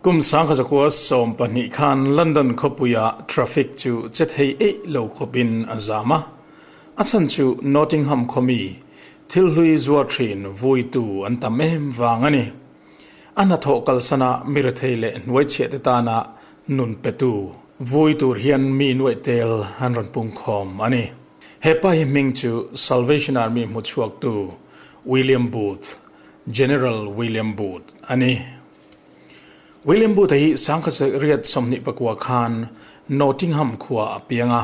Kum 1912 khan London khawpuia traffic chu che thei eih lo khawpin a zam a, a chhan chu Nottingham khawmi thil hlui zuar thin vuitu an tam em vang a ni. A hnathawh kalsana mi rethei leh hnuaichhiah te tana nun petu vui tur hian mi nuaih tel an rawn pungkhawm a ni. He pa hi hming chu Salvation Army hmuchhuaktu William Booth, General William Booth, a ni. William Booth-a hi 1929 khan Nottingham khua a piang a.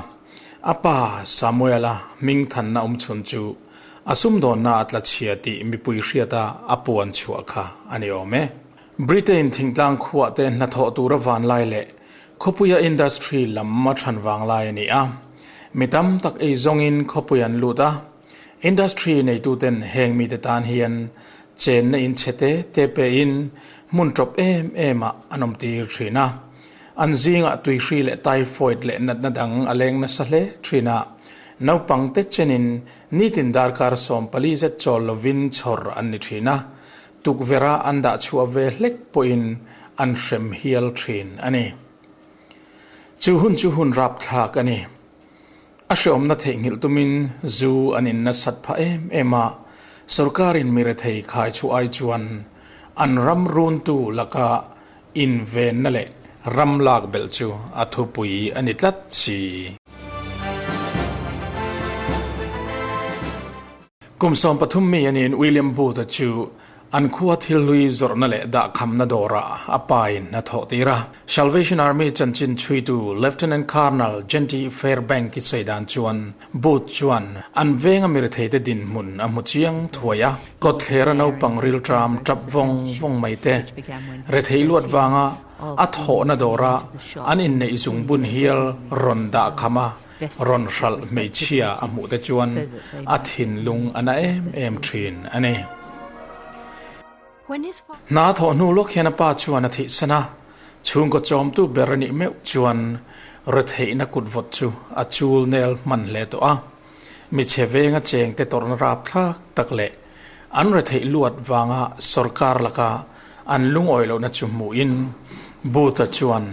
A pa Samuel-a hming thanna awm chhun chu a sumdawnna a tla chhia tih mipui hriata a puan chhuah kha a ni awm e. Britain thingtlang khuah te hnathawh tura vanlai leh khawpuia industry lam a than vanglai a ni a. Mi tam tak ei zawngin khawpui an lut a. Industry neituten heng mite tan hian chenna in chhe te te pein hmun tawp em em ah an awm tir thin a. An zingah tuihri leh typhoid leh natna dang a leng nasa hle thin a. Naupang te chenin nitin darkar 14 zet chawl lovin chhawr an ni thin a. Tukverh-a an dah chhuah ve hlek pawhin an hrem hial thin a ni. Chu hun chu hun rapthlak a ni. A hreawmna theihnghilh tumin zu an in nasat phah em em a, sorkarin mi rethei khai chu ai chuan an ram runtu laka invenna leh ram lak belh chu a thupui a ni tlat si. Kum 13 mi a niin William Booth-a chu an khua thil hlui zawrhna leh dahkhamna dawrah a pain a thawh tir a. Salvation Army chanchin chhuitu Lieutenant Colonel Genty Fairbank-i sawi dan chuan Booth chuan an venga miretheite dinhmun a hmu chiang thuai a. Kawtthlera naupang rilṭam ṭap vawng vawng mai te, rethei luat vanga a thawhna dawra an inneih zungbun hial rawn dahkham a, Rawn hralh hmeichhia a hmuh te chuan a thinlung a na em em thin a ni. Hna thawh hnu lawk hian a pa chuan a thihsan a, chhungkaw chawmtu ber a nih meuh chuan retheihna kut vawt chu a chul nel hman hle tawh a. Michhe venga chengte tawrhna rapthlak tak leh an retheih luat vanga sorkar laka an lungawi lohna chu hmuhin Booth-a chuan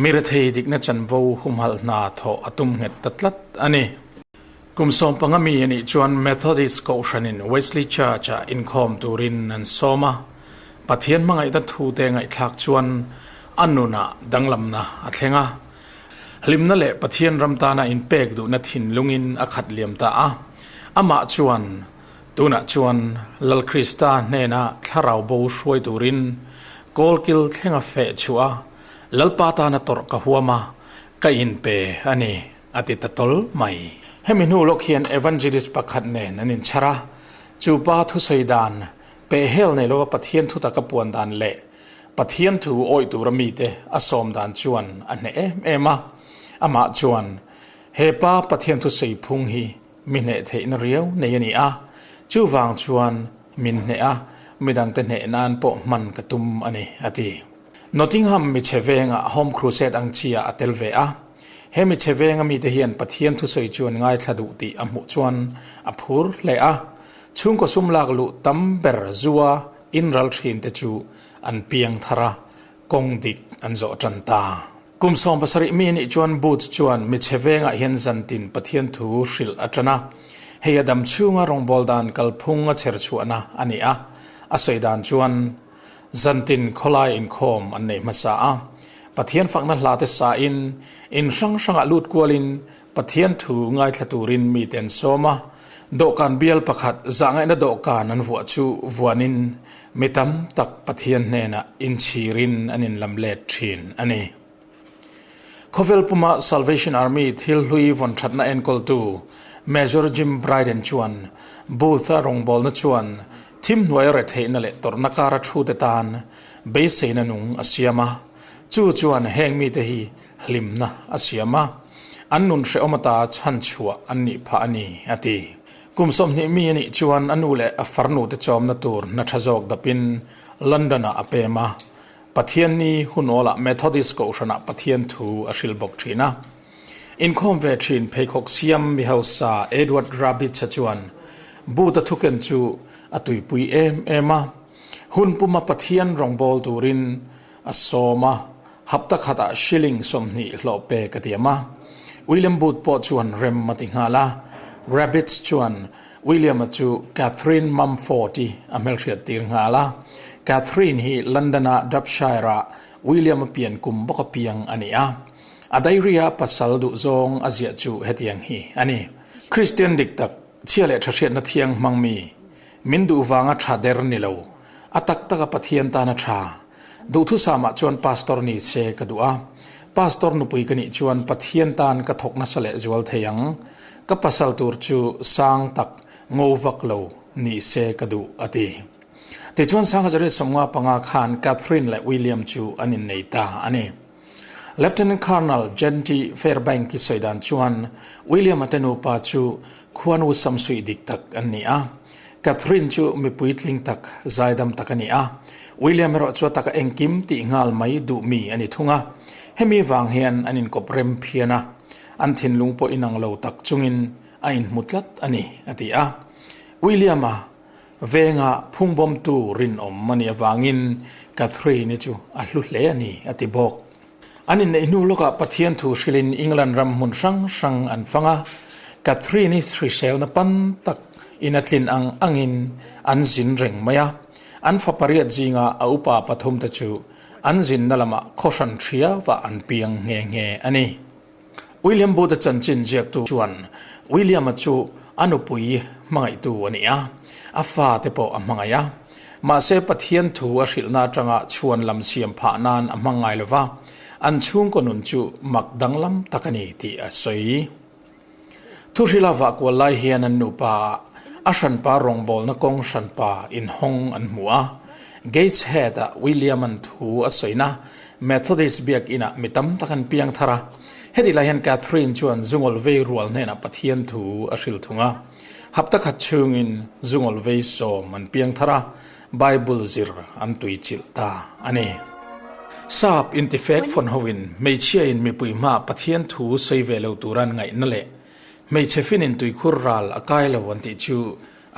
mi rethei dikna chanvo humhalh hna thawh a tum nghet ta tlat a ni. Kum 15 mi a nih chuan Methodist Kohhranin Wesley Church-ah inkhawm turin an sawm a, Pathian hmangaihna thute ngaihthlak chuan a nunah danglamna a thleng a. Hlimna leh Pathian ram tana inpek duhna thinlungin a khat liam ta a. Amah chuan, Tunah chuan Lal Krista hnena thlarau bo hruai turin kawlkil thlenga feh chhuah a, Lalpa tana tawrh ka huam a, ka inpe a ni, a ti ta tawl mai. Hemi hnu lawk hian Evangelist pakhat nen an inchhar a, chu pa thusawi dan, pehhel nei lova Pathian thutak a puan dan leh Pathian thu awih tura mite a sawm dan chuan a hneh em em a. Amah chuan, He pa Pathian thusawi phung hi mi hneh theihna riau nei a ni a, chuvang chuan min hneh a, midangte hneh nan pawh hman ka tum a ni, a ti. Nottingham michhe vengah Home Crusade ang chi-ah a tel ve a. He michhe venga mite hian Pathian thusawi chu an ngaithla duh tih a hmuh chuan a phur hle a. Chhungkaw sum lak luh tam ber zua inral thin te chu an piang thar a, kawng dik an zawh tan ta. Kum 70 mi nih chuan Booth chuan michhe vengah hian zantin Pathian thu hrilh a tan a. Hei a dam chhunga rawngbâwl dan kalphung a chher chhuahna a ni a. A sawi dan chuan zantin khawlai inkhawm an nei hmasa a. Pathian fakna hla te sain in hrang hrangah lut kualin Pathian thu ngaithla turin mite an sawm a, dawhkan bial pakhat zahngaihna dawhkan an vuah chu vuanin mi tam tak Pathian hnenah inchhirin an inlam let thin a ni. Khawvel puma Salvation Army thil hlui vawn thatna enkawltu Major Jim Bryden chuan Booth-a rawngbawlna chuan thim hnuaia retheihna leh tawrhna kara thute tan beiseina nung a siam a, chu chuan heng mite hi hlimna a siam a, an nun hrehawm ata chhan chhuah an nih phah a ni, a ti. Kum 20 mi a nih chuan a nu leh a farnu te chawmna tur hna tha zawk dapin London-ah a pem a, Pathianni hunawlah Methodist Kohhranah Pathian thu a hrilh bawk thin a. Inkhawm ve thin pheikhawk siam mi hausa Edward Rabbits-a chuan Booth-a thuken chu a tuipui em em a, hun puma Pathian rawngbâwl turin. a sawm a, hapta khatah shilling 20 hlawh pek a tiam a. William Booth pawh chuan rem a ti nghal a. Rabbits chuan William-a chu Catherine Mumford-i a hmelhriat tir nghal a. Catherine hi London-a Derbyshire-a William-a pian kum bawk a piang a ni a. A diary-a pasal duhzawng a ziah chu hetiang hi a ni. Kristian dik tak, chhia leh tha hriatna thiang hmang mi, min duh vanga tha der ni lo, a tak taka Pathian tana tha, duhthusam-ah chuan pastor ni se ka duh a. Pastor nupui ka nih chuan Pathian tan ka thawk nasa leh zual thei ang. Ka pasal tur chu sang tak, ngo vak lo ni se ka duh, a ti. Tichuan Sanghazaria 55 khan Catherine leh William chu an innei ta a ni. Lieutenant Colonel Genty Fairbank-i sawi dan chuan William-a te nupa chu khuanu samsuih dik tak an ni a. Catherine chu mi puitling tak, zaidam tak a ni a. William erawh chu a taka engkim tih nghal mai duh mi a ni thung a. Hemi vang hian an inkawp rem phian a, an thinlung pawh inang lo tak chungin a inhmu tlat a ni, a ti a. William-a Venga phungbawmtu rinawm a nih avangin Catherine-i chu a hlu hle a ni, a ti bawk. An inneih hnu lawkah Pathian thu hrilhin England ram hmun hrang hrang an fang a, Catherine-i hriselna pan tak in a tlin ang angin an zin reng mai a. An fa pariat zinga a upa pathumte chu an zinna lamah khawhran thiauah an piang nghe nghe a ni. William Booth-a chanchin ziaktu chuan William-a chu a nupui hmangaihtu a ni a, a fate pawh a hmangaih a. Mahse, Pathian thu a hrilhna atanga chhuan lam siam phah nan a hmang ngai lo va, an chhungkaw nun chu mak danglam tak a ni tih a sawi. Thuhrila vah kual lai hian an nupa ah a hranpa rawngbawlna kawng hranpa inhawng an hmu a. Gateshead-a William-a'n thu a sawina Methodist biakinah mi tam tak an piang thar a. Heti lai hian Catherine chuan zungawl vei rual hnenah Pathian thu a hril thung a. Hapta khat chhungin zungawl vei sawm an piang thar a, Bible zir an tui chilh ta a ni. Sap intifek fawn hoin hmeichhiain mipui hmaah Pathian thu sawi ve lo tura an ngaihna leh hmeichhe finin tuikhur ral a kai lo an tih chu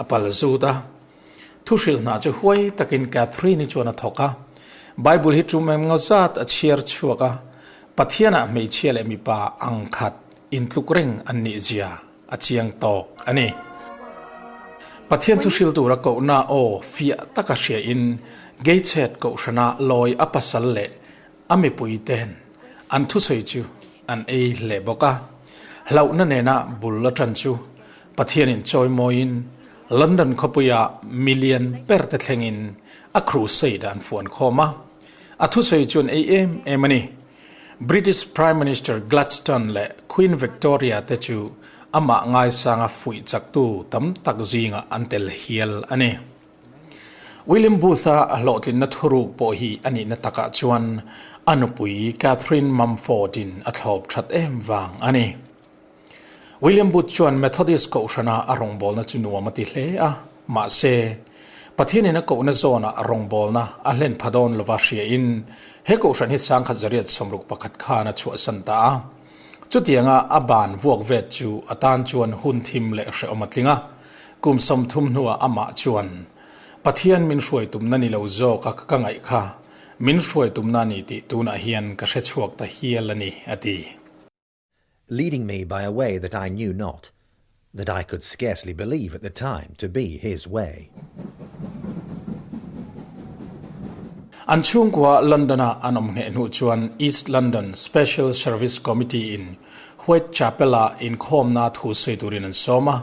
a pal zut a. Thuhrilh hna chu huai takin Catherine-i chuan a thawk a. Bible hi tum em ngaw zat a chhiar chhuak a, Pathianah hmeichhia leh mipa ang khat intluk reng an nih zia a chiang tawk a ni. Pathian thuhril tura kohna aw fiah taka hriain Gateshead kohhrana lawi a pasal leh a mipui ten an thusawi chu an ei hle bawk a. Hlauhna nena bul a tan chu Pathianin chawimawiin London khawpuia million ber te thlengin a crusade an fuan khawm a. A thusawi chu an ei em em a ni. British Prime Minister Gladstone leh Queen Victoria te chu amah ngaisanga fuih chaktu tam tak zingah an tel hial a ni. William Booth-a a hlawhtlinna thuruk pawh hi a nihna takah chuan a nupui Catherine Mumford-in a thlawp that em vang a ni. William Booth chuan Methodist kohhrana a rawngbawlna chu nuam a ti hle a, mahse, Pathianin a kohna zawnah a rawngbawlna a hlen pha dawn lova hriain he kohhran hi 1961 khan a chhuahsan ta a. Chutianga a ban vuak vet chu a tan chuan hun thim leh hrehawm a tling a, kum 30 hnuah amah chuan, Pathian min hruai tumna ni lo zawk a ka ngaih kha, min hruai tumna a ni tih tunah hian ka hre chhuak ta hial a ni, a ti. Leading me by a way that I knew not, that I could scarcely believe at the time to be his way. An chhungkua London-a an awm ngheh hnu chuan East London Special Service Committee-in Whitechapel-a inkhawmna thu sawi turin an sawm a.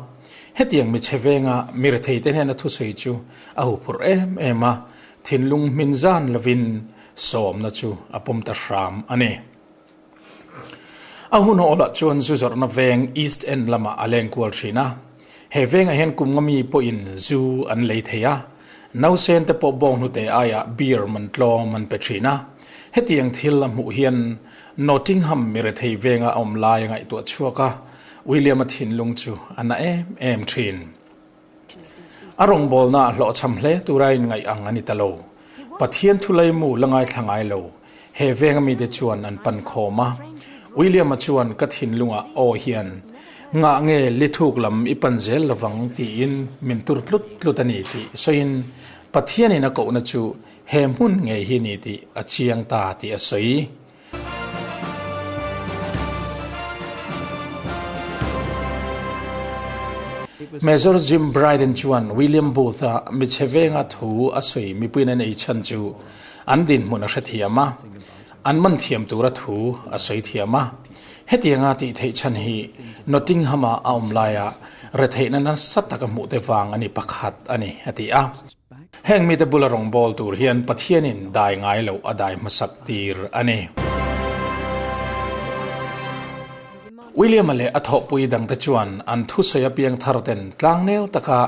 Hetiang mi chhe venga mi retheite hnena thusawi chu a huphurh em em a, thinlung hmin zan lovin sawmna chu a pawm ta hram a ni. A hun hawlah chuan zu zawrhna veng East End lamah a leng kual thin a. He vengah hian kum nga mi pawhin zu an lei thei a. Nausen te pawh bawng hnute aiah beer man tlawm an pe thin a. Hetiang thil a hmuh hian Nottingham mi rethei venga a awm lai a ngaihtuah chhuak a, William-a thinlung chu a na em em thin. A rawngbawlna a hlawhchham hle tura inngaih ang a ni ta lo. Pathian thulaimu la ngaithla ngai lo. He venga mite chuan an pan khawm a. William-a chuan ka thinlungah aw hian, Ngah nge lithuk lam i pan zel lovang tiin min tur tlut tlut a ni tih sawiin Pathianin a kohna chu he hmun ngei hi ni tih a chiang ta tih a sawi. Major Jim Bryden chuan William Booth-a michhe venga thu a sawi mipuiin an ei chhan chu an dinhmun a hrethiam a, an man thiam tura thu a sawi thiam a. Hetianga tih theih chhan hi Nottingham-a a awm laia retheihna nasa taka hmuhte vang a ni pakhat a ni, a ti a. Heng mite bula rawngbâwl tur hian Pathianin dai ngai loh a dai hmasak tir a ni. William-a leh a thawhpui dangte chuan an thusawi apiang thar ten tlangnel taka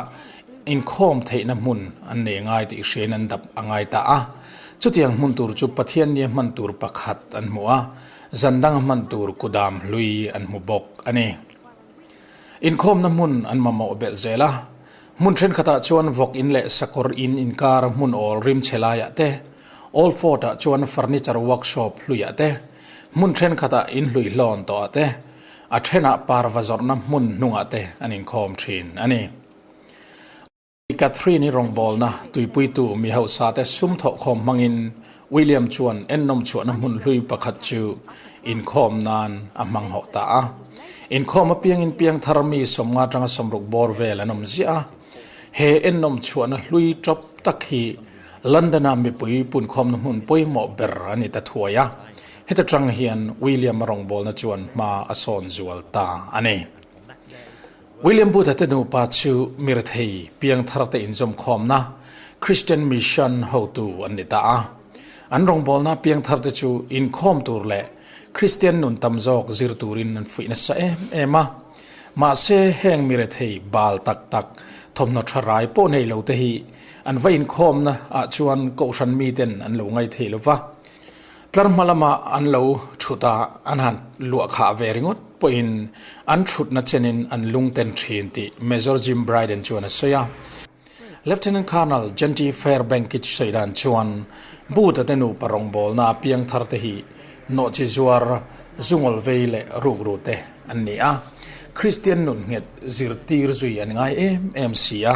inkhawm theihna hmun an nei ngai tih hriain an dap a ngai ta a. Chutiang hmun tur chu Pathian nia hman tur pakhat an hmu a, zan danga hman tur kudam hlui an hmu bawk a ni. Inkhawmna hmun an mamawh belh zel a, hmun thenkhatah chuan vawk in leh sakawr in inkar hmun awl rim chhe laiah te, Old Fort-ah chuan furniture workshop hluiah te, hmun thenkhatah in hlui hlawn tawhah te, a thenah parva zawrhna hmun hnungah te an inkhawm thin a ni. Catherine-i rawngbawlna tuipuitu mi hausate sum thawhkhawm hmangin William chuan ennawm chhuahna hmun hlui pakhat chu inkhawm nan a hmang hawh ta a. Inkhawm apiangin piangthar mi 50 atanga 60 bawr vel an awm ziah a. He ennawm chhuahna hlui tawp tak hi London-a mipui punkhawmna hmun pawimawh ber a ni ta thuai a. Heta tang hian William-a rawngbawlna chuan hma a sawn zual ta a ni. William Booth-a te nupa chu mirethei piangthar te inzawmkhawmna Christian Mission hotu an ni ta a. An rawngbawlna piangthar te chu inkhawm tur leh Kristian nun tam zawk zir turin an fuih nasa em em a. Mahse, heng mirethei bal tak tak, thawmhnaw tha rai pawh nei lo te hi an va inkhawmna ah chuan kohhran miten an lo ngai thei lo va. Tlar hma lama an lo thut a, an han luah khah ve ringawt pawhin an thutna chenin an lungten thin tih Major Jim Bryden chuan a sawi a. Lieutenant Colonel Genty Fairbank-i sawi dan chuan Booth-a te nupa rawngbawlna piang thar te hi nawhchi zuar, zungawl vei leh rukru te an ni a, Kristian nun nghet zirtir zui an ngai em em si a,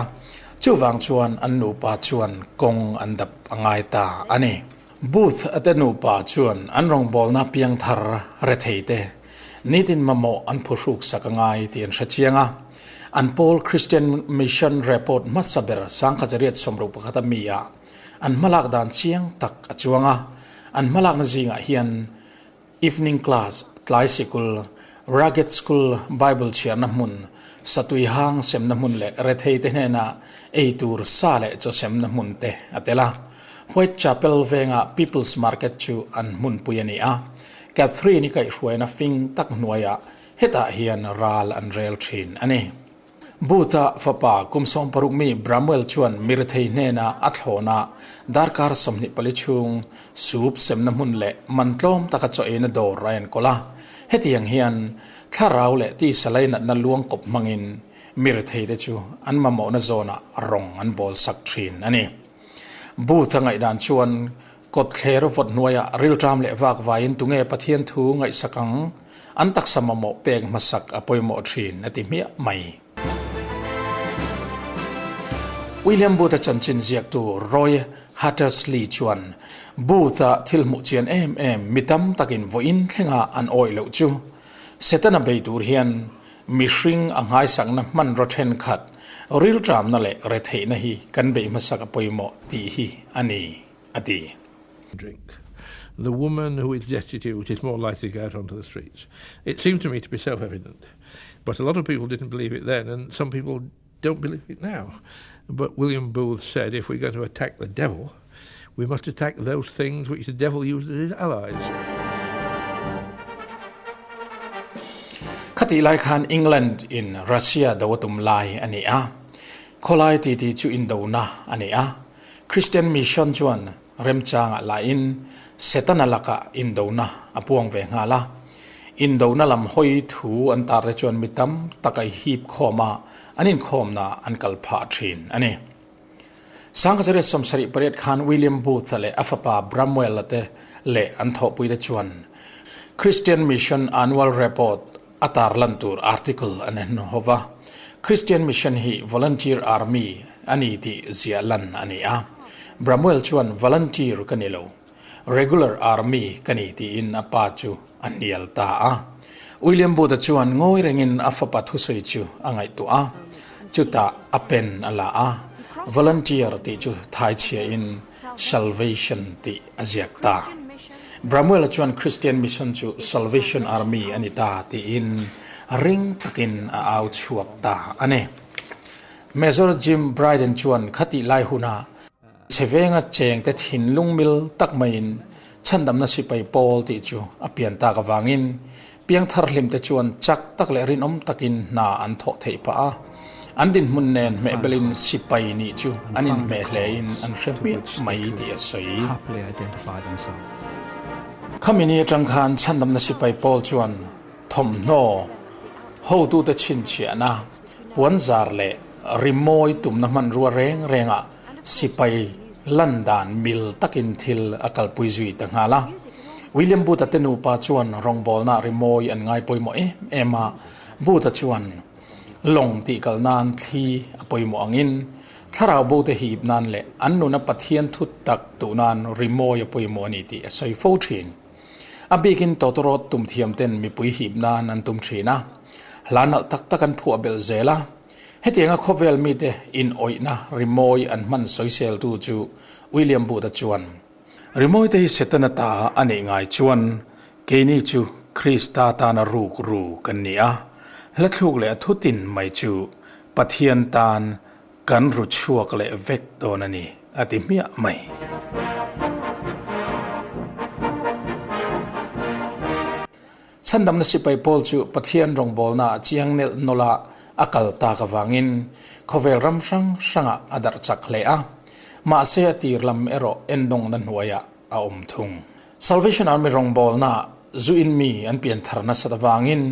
chuvang chuan an nupa chuan kawng an dap a ngai ta a ni. Booth a te nupa chuan an rawngbawlna piangthar rethei te nitin mamawh an phuhruk sak a ngai tih an hre chiang a. An pawl Christian Mission Report hmasa ber 1961 a mi ah an hmalak dan chiang tak a chuang a. An hmalakna zingah hian Evening class, tlai sikul, Ragged School, Bible chhiarna hmun, satui hang semna hmun leh rethei te hnena ei tur sa leh chaw semna hmun te a tel a. White Chapel venga People's Market chu an hmunpui a ni a. Catherine-i kaihhruaina fing tak hnuaiah hetah hian ral an rel thin a ni. Booth-a fapa kum 60 mi Bramwell chuan mirethei hnena a thlawna darkar 24 chhung sup semna hmun leh man tlawm taka chaw eina dawr a enkawl a. Hetiang hian thlarau leh tisa lainatna luang kawp hmangin miretheite chu an mamawhna zawnah rawng an bawl sak thin a ni. Booth-a ngaihdan chuan kawtthler vawt hnuaiah rilṭam leh vak vaiin tunge Pathian thu ngaihsak ang? An taksa mamawh pek hmasak a pawimawh thin a ti hmiah mai. William Booth-a chanchin ziaktu Roy Hattersley chuan Booth-a thil hmuh chian em em mi tam takin vawiin thlenga an awih loh chu Setana bei tur hian mihring a nghaisakna hmanraw thenkhat rilṭamna leh retheihna hi kan beih hmasak a pawimawh tih hi a ni a ti. Drink. The woman who is destitute is more likely to go out onto the streets. It seemed to me to be self-evident. But a lot of people didn't believe it then, and some people don't believe it now. But William Booth said if we're going to attack the devil, we must attack those things which the devil uses as his allies. Khatih lai khan England in Russia do a tum lai a ni a. Khawlai titi chu indona a ni a. Christian Mission chuan Remchangah lahin Setana lakah indona a puang ve nghal a. Indona lam hawi thu an tar te chuan mi tam tak a hip khawm a, an inkhawmna an kal phah thin a ni. 1878 khan William Booth-a leh a fapa Bramwell-a te leh an thawhpuite chuan Christian Mission Annual Report a tarlan tur article an en ho va. Christian Mission hi Volunteer Army a ni tih ziah lan a ni a. Bramwell chuan Volunteer ka ni lo, Regular Army ka ni tiin a pa chu a hnial ta a. William Booth-a chuan ngawi rengin a fapa thusawi chu a ngaihtuah a, chutah a pen a la a, Volunteer tih chu thaichhiain Salvation tih a ziak ta. Bramwell-a chuan Christian Mission chu Salvation Army a ni ta tiin ring takin a au chhuak ta a ni. Major Jim Bryden chuan khatih lai huna Chhe venga chengte thinlung mil tak maiin chhandamna sipai pawl tih chu a pian tak avangin piangthar hlimte chuan chak tak leh rinawm takin hna an thawh theih phah a, an dinhmun nen hmehbelin sipai nih chu an inhmeh hlein an hre hmiah mai tih a sawi. Khami ni atang khan chhandamna sipai pawl chuan thawmhnaw hotute chhinchhiahna puanzar leh rimawi tumna hmanrua reng rengah Sipai lan dan mil takin thil a kalpui zui ta nghal a. William Booth-a te nupa chuan rawngbawlna rimawi an ngai pawimawh em em a, Booth-a chuan lawng tih kal nan thli a pawimawh angin thlarau bote hip nan leh an nuna Pathian thu tak duh nan rimawi a pawimawh a ni tih a sawi fo thin. A bikin tawtawrawt tum thiam ten mipui hip nan an tum thin a, hla nalh tak tak an phuah belh zel a. Hetianga khawvel mite inawihna rimawi an hman sawiseltu chu William Booth-a chuan, Rimawi te hi Setana ta a nih ngai chuan keini chu Krista tana ruk ru kan ni a, hlathluk leh a thutin mai chu Pathian tan kan ru chhuak leh vek dawn a ni, a ti hmiah mai. Chhandamna sipai pawl chu Pathian rawngbawlna a chiang nelh nawlh a, a kal tak avangin khawvel ram hrang hrangah a darh chak hle a. Mahse a tir lam erawh endawngna hnuaiah a awm thung. Salvation Army rawngbawlna zu in mi an pian thar nasat avangin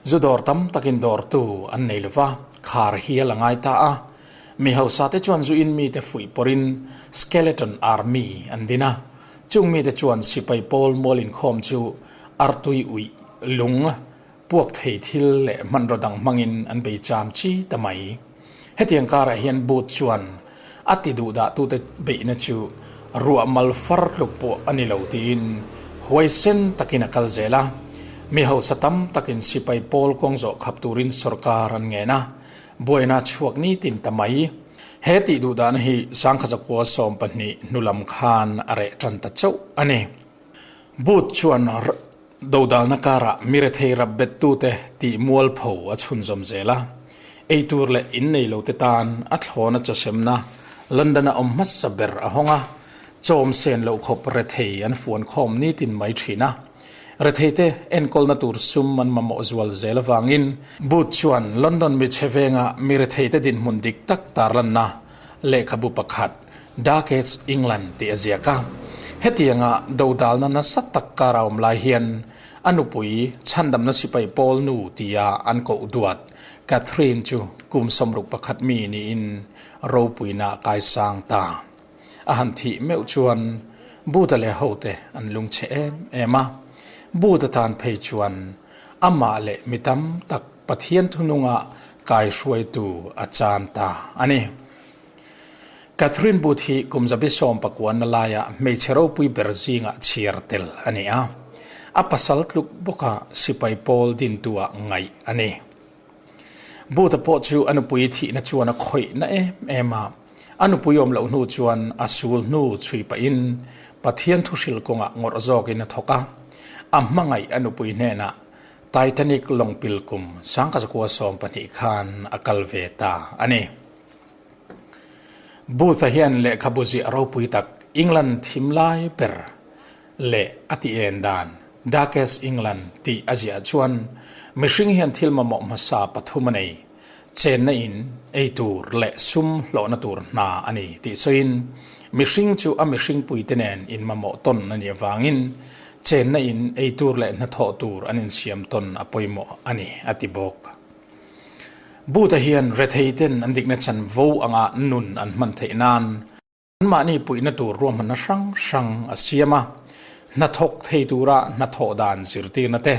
zu dawr tam takin dawrtu an nei lova, khar hial a ngai ta a. Mi hausa te chuan zu in mite fuih pawrin Skeleton Army an din a. Chung mite chuan sipai pawl mual inkhawm chu Artui uih, lung, puak thei thil leh hmanraw dang hmangin an bei cham chi ta mai. Hetiang karah hian Booth chuan a ti duhdahtute beihna chu ruah mal far tluk pawh a ni lo tiin huaisen takin a kal zel a. Mi hausa tam takin sipai pawl kawng zawh khap turin sorkar an ngen a, buaina chhuak nitin ta mai. He tih duhdahna hi sangkhaza kua 12 hnu lam khan a reh tan ta chauh a ni. Booth chuan dodalna karah mi rethei rap bettute tih mualpho a chhunzawm zel a, eitur leh in nei lote tan a thlawna chawsemna London-a awm hmasa ber a hawng a, chawm sen loh khawp rethei an fuan khawm nitin mai thin a. Retheite enkawlna tur sum an mamawh zual zel avangin Booth chuan London mi chhe venga mi retheite dinhmun dik tak tarlanna lehkhabu pakhat Darkest England tih a ziak a. Hetianga dodalna nasa tak kar a awm lai hian a nupui chhandamna sipai pawl nu tia an koh duat Catherine chu kum 61 mi niin ropuina a kaisang ta. A han thih meuh chuan Buddha leh hote an lungchhe em em a. Buddha tan phei chuan amah leh mi tam tak Pathian thununga kaihruaitu a chan ta a ni. Catherine Booth hi kum zabi 19 na laia hmeichhe ropui ber zingah chhiar tel a ni a, a pasal tluk bawka sipai pawl dintuah ngaih a ni. Booth-a pawh chu a nupui thihna chuan a khawih na em em a, a nupui awm loh hnu chuan a sul hnu chhui pahin Pathian thuhril kawngah ngawrh zawkin a thawk a, a hmangaih a nupui hnenah Titanic lawngpil kum 1912 khan a kal ve ta a ni. Booth-a hian lehkhabu ziah ropui tak England thim lai ber leh a ti en dan Darkest England tih a ziah chuan mihring hian thil mamawh hmasa pathum a nei, chenna in, ei tur leh sum hlawhna tur hna a ni tih sawiin mihring chu a mihringpuite nen inmamawh tawn a nih avangin chenna in, ei tur leh hnathawh tur an insiam tawn a pawimawh a ni a ti bawk. Booth-a hian retheiten an dikna chanvo anga nun an hman theih nan anmahni puihna tur ruahmanna hrang hrang a siam a, hnathawk thei tura hnathawh dan zirtirna te,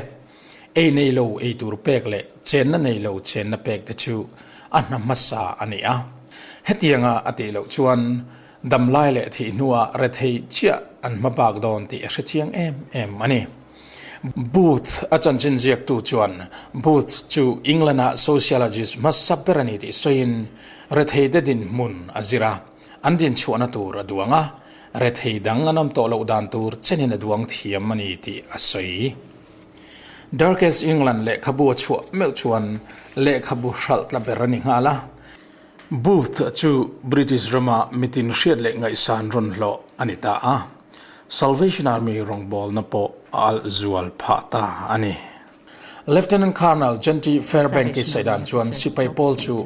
ei nei lo ei tur pek leh chenna nei lo chenna pek te chu a hna hmasa a ni a. Hetianga a tih loh chuan. Damlai leh thih hnuah rethei chiah an hma bak dawn tih a hre chiang em em a ni. Booth a chanchin ziaktu chuan Booth chu England-a sociologist hmasa ber a ni tih sawiin retheite dinhmun a zir a, an dinchhuahna tur a duang a, rethei dang an awm tawh loh dan tur chenin a duang thiam a ni tih a sawi. Darkest England lehkhabu a chhuah meuh chuan lehkhabu hralh tla ber a ni nghal a. Booth chu British rama mitin hriat leh ngaihsan rawn hlawh a ni ta a, Salvation Army rawngbawlna pawh a alh zual phah ta a ni. Lieutenant Colonel Genty Fairbank-i saihdan chuan sipai pawl chu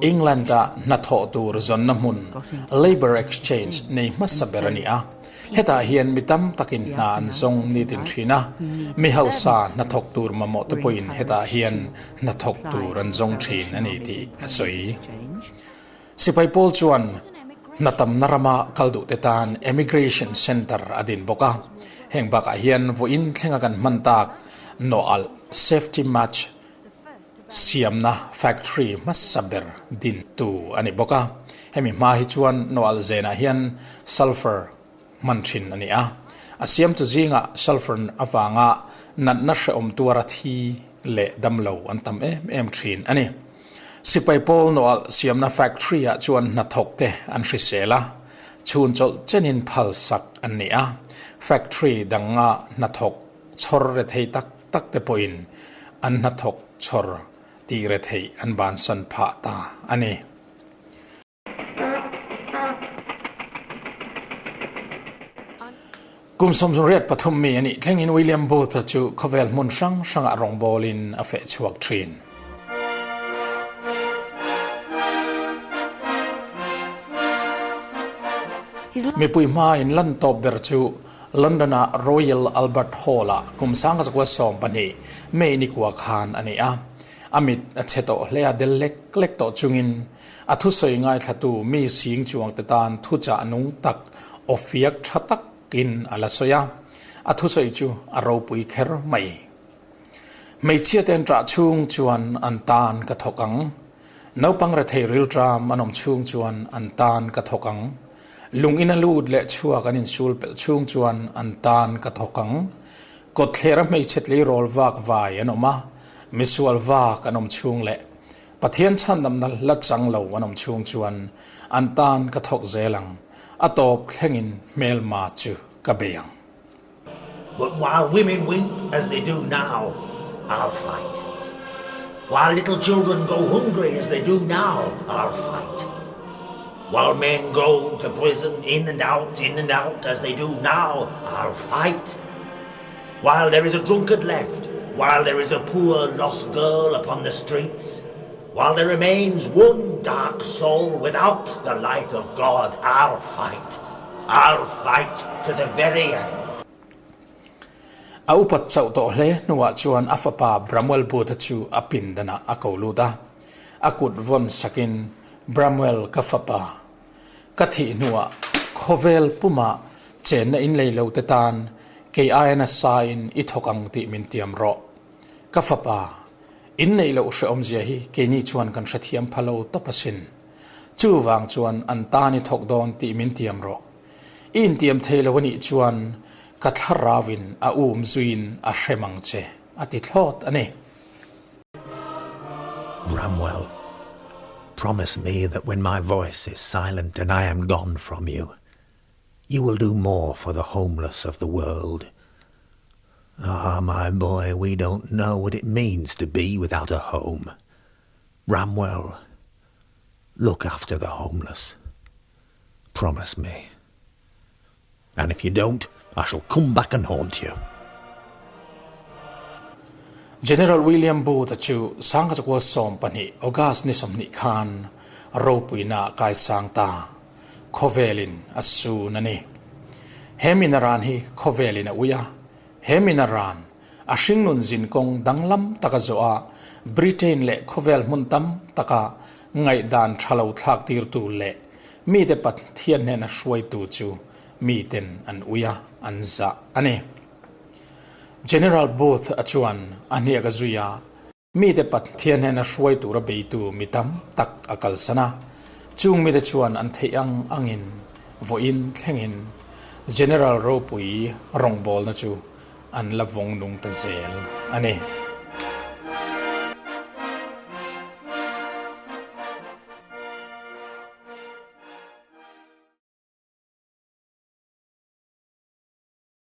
England-a hnathawh tur zawnna hmun, Labour Exchange, nei hmasa ber a ni a. Hetah hian mi tam takin hna an zawng nitin thin a, mi hausa hnathawk tur mamawh te pawhin hetah hian hnathawk tur an zawng thin a ni tih a sawi. Sipai pawl chuan hna tamna rama kal duhte tan Emigration Centre a din bawk a, heng bakah hian vawiin thlenga kan hman tak nawh alh, safety match, siamna factory hmasa ber dintu a ni bawk a. Hemi hma hi chuan nawh alh zenah hian sulphur hman thin a ni a. A siamtu zingah sulphur avanga natna hrehawm tuara thi leh damlo an tam em em thin a ni. Sipai pawl nawh alh siamna factory ah chuan hnathawk te an hrisel a, chhun chawlh chenin phalsak an ni a. Factory danga hnathawk chhawr rethei tak tak te pawhin an hnathawk chhawr tih retheih an bansan phah ta a ni. Kum 33 mi a nih thlengin William Booth-a chu khawvel hmun hrang hrangah rawngbawlin a feh chhuak thin. Mipui hma in lan tawp ber chu London-a Royal Albert Hall-ah kum 1912 May ni kua khan a ni a. A mit a chhe tawh hle a, del lek lek tawh chungin a thusawi ngaithlatu mi sing chuangte tan thuchah nung tak, awfiak tha takin a la sawi a. A thusawi chu a ropui kher mai. Hmeichhia ten ṭah chhung chuan an tan ka thawk ang. Naupang rethei rilṭam an awm chhung chuan an tan ka thawk ang. Lung ina lut leh chhuak an insul pelh chhung chuan an tan ka thawk ang. Kawtthlera hmeichhe tleirawl vak vai an awm a, misual vak an awm chhung leh Pathian chhandamna la chang lo an awm chhung chuan an tan ka thawk zel ang. A tawp thlengin hmelma chu ka bei ang. But while women weep as they do now, I'll fight. While little children go hungry as they do now, I'll fight. While men go to prison in and out, in and out as they do now, I'll fight. While there is a drunkard left, while there is a poor lost girl upon the streets, while there remains one dark soul without the light of God, I'll fight. I'll fight to the very end. A upat chauh tawh hle hnuah chuan a fapa Bramwell Booth-a chu a pindanah a ko lut a. A kut vawn sakin, Bramwell, ka fapa, ka thih hnuah khawvel pumah chenna in lei lo te tan kei aia nasa in i thawk ang tih min tiam rawh. Ka fapa, in neih loh hrehawmzia hi keini chuan kan hrethiam pha lo tawp asin. Chuvang chuan an tan i thawk dawn tih min tiam rawh. I intiam thei lo a nih chuan ka thlarauin a um zuiin a hrem ang che, a ti thlawt a ni. Bramwell, promise me that when my voice is silent and I am gone from you, you will do more for the homeless of the world. Ah, my boy, we don't know what it means to be without a home. Bramwell, look after the homeless. Promise me. And if you don't, I shall come back and haunt you. General William Booth-a chu 1912 August ni 20 khan ropuina kaisang ta khawvelin a sun a ni. He minaran hi khawvelin a ui a, he minaran a hringnun zinkawng danglam taka zawh a Britain leh khawvel hmun tam taka ngaihdan tha lo thlak tirtu leh mite Pathian hnena hruaitu chu miten an ui a, an zah a ni. General Booth a chuan a hniak a zui a, mite Pathian hnena hruai tura beitu mi tam tak a kalsan a, chung mite chuan an theih ang angin Vawiin thlengin General ropui rawngbawlna chu an la vawng nung ta zel a ni.